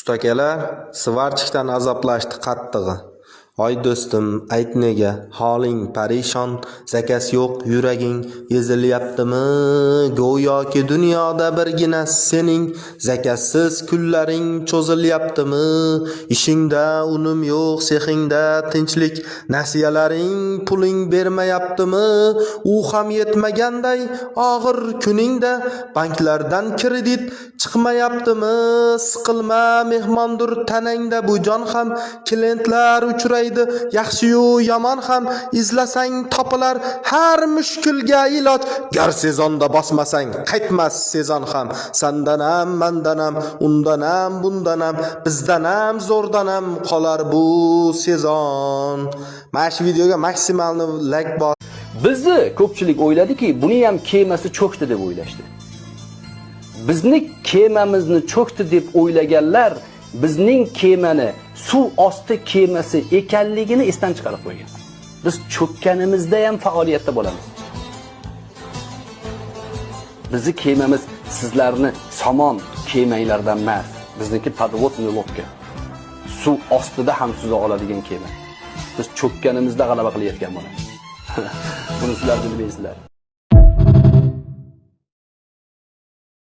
Ustakalar svarchikdan azoblashdi qattig'i. Oy do'stim, ayt nega holing parishon, zakaz yo'q yuraging ezilyaptimi? Go'yoki dunyoda birgina sening zakazsiz kunlaring cho'zilyaptimi? Ishingda unum yo'q, sexingda tinchlik, nasiyalaring puling bermayaptimi? U ham yetmaganday og'ir kuningda banklardan kredit chiqmayaptimi? Siqilma, mehmondir tanangda bu jon ham, klientlar uchraydi yaxshi-yu yomon ham, izlasang topilar har mushkulga iloj. Gar sezonda bosmasang qaytmas sezon ham. Sandan ham, mandan ham, undan ham, bundan ham, bizdan ham, zo'rdan ham qolar bu sezon. Mana shu videoga maksimalni layk bos. Bizni ko'pchilik o'yladiki, buni ham kemasi cho'kdi deb o'ylashdi. Bizni kemamizni cho'kdi deb o'ylaganlar bizning kemani suv osti kemasi ekanligini esdan chiqarib qo'ygan. Biz cho'kkanimizda ham faoliyatda bo'lamiz. Bizni kemamiz sizlarni somon kemanglardan emas. Bizniki подводный лодка. Suv ostida ham suza oladigan kema. Biz cho'kkanimizda g'alaba qilayotgan bo'lamiz. Buni sizlar bilmaysizlar.